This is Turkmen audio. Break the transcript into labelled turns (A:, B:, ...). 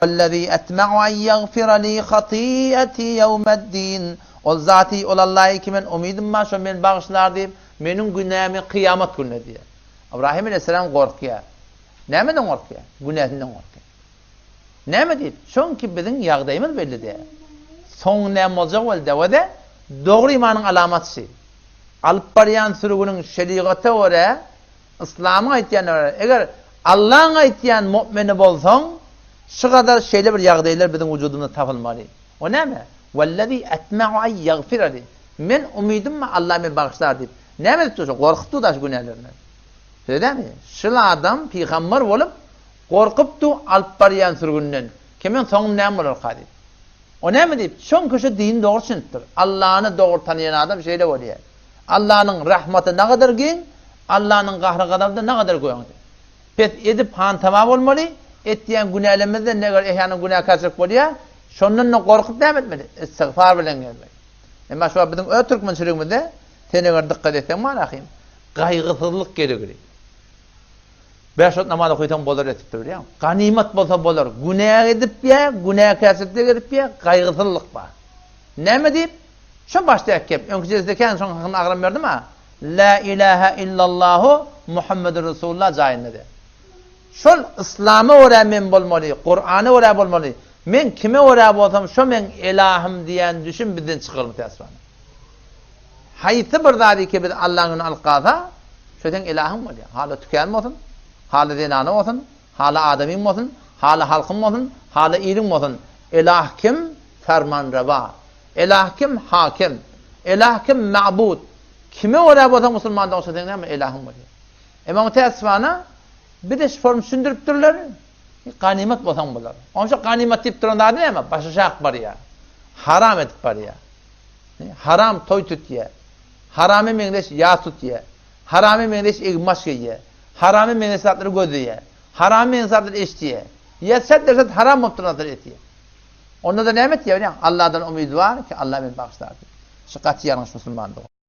A: Wellezî etme'u en ýagfira li hati'eti ýewmeddin. Ol Zaty, ol Allahy ki men umydym bar, şo meni bagyşlar diýip, meniň günämi kyýamat gününe diýýär. Ybrahym aleýhissalam gorkýar. Nämeden gorkýar? Günäsinden gorkýar. Näme diýip? Çünki biziň ýagdaýymyz belli däl. Soň näme boljagy belli däl. We-de dogry imanyň alamaty. Alyp barýan sürgüniň şerigata görä Yslamyň aýtýanyna görä, eger Allaň aýtýan mu'mini bolsaň, şu gadar şeýle bir ýagdaýlar biziň wujudymyzda tapylmaly. O näme? Wellezî etme'u en ýagfira li. Men umydym bar, Allah meni bagyşlar diýip. Näme edip dur şo? Gorkup dur daş günälerinden. Şeýle dälmi? Şul adam pygamber bolup, gorkup dur alyp barýan sürgünden. Ki meň soňum näme bolarka diýip. O näme diýip? Çünki şu dini dogry düşünipdir. Allany dogry tanaýan adam şeýle bolýar. Allanyň rahmaty nagadar giň, Allanyň gahry-gazaby-da nagadar göňdi. Pes edip hantama bolmaly, etýän günälemizden eger ehýanan günäkärçilik bolýa, şondan-da gorkup näme etmeli? Istigfar bilen gezmeli. Emma şu wagt biziň öz türkmençiligimizde sen eger dykgat etseň malahym, gaýgysyzlyk gelegli. Bäş wagt namaz okaýsaň bolar etipdir bilýäňmi? Ganymat bolsa bolar. Günä edip ýa, günäkärçilikde gezip ýa, gaýgysyzlyk bar. Näme diýip? Şo başdaky gep, öňki jelsede kän şoň hakynda agram berdim-a. Lä ilähä illallahu Muhammedur Resulullah jaýynda diýip. Şol yslama görä men bolmaly, Kurana görä bolmaly. Men kime görä bolsam şo meň elahym diýen düşüm bizden çykarylmasy asmana. Haýsy bir zady ki biz Allaň ýoluna alyp galsa, şo seň elahyň bolýar. Hala tükän bolsun, hala zenana bolsun, hala adamyň bolsun, hala halkyň bolsun, hala iliň bolsun. Elah kim? Fermanrewa. Elah kim? Hakim. Elah kim? Ma'bud. Kime görä bolsaň musulman dogşa seň näme elahyň bolýar. Emma müteessifana bize şu form düşündiripdirler. Ganymat bolsaň bolar. Onça ganymat diýip duran zady näme? Başaşak barýar. Haram edip barýar. Haram toý tutýar. Harama meňzeş ýas tutýar. Harama meňzeş egin-baş geýýär. Harama meňzeş zatlary gözleýär. Harama meňzeş zatlary eşidýär. Ýa set-derset haram bolup duran zatlary etýär. Onda-da näme etýär bilýäňmi? Allahdan umydy bar ki, Allah meni bagyşlar diýip. Şu gaty ýalňyş musulman dogan.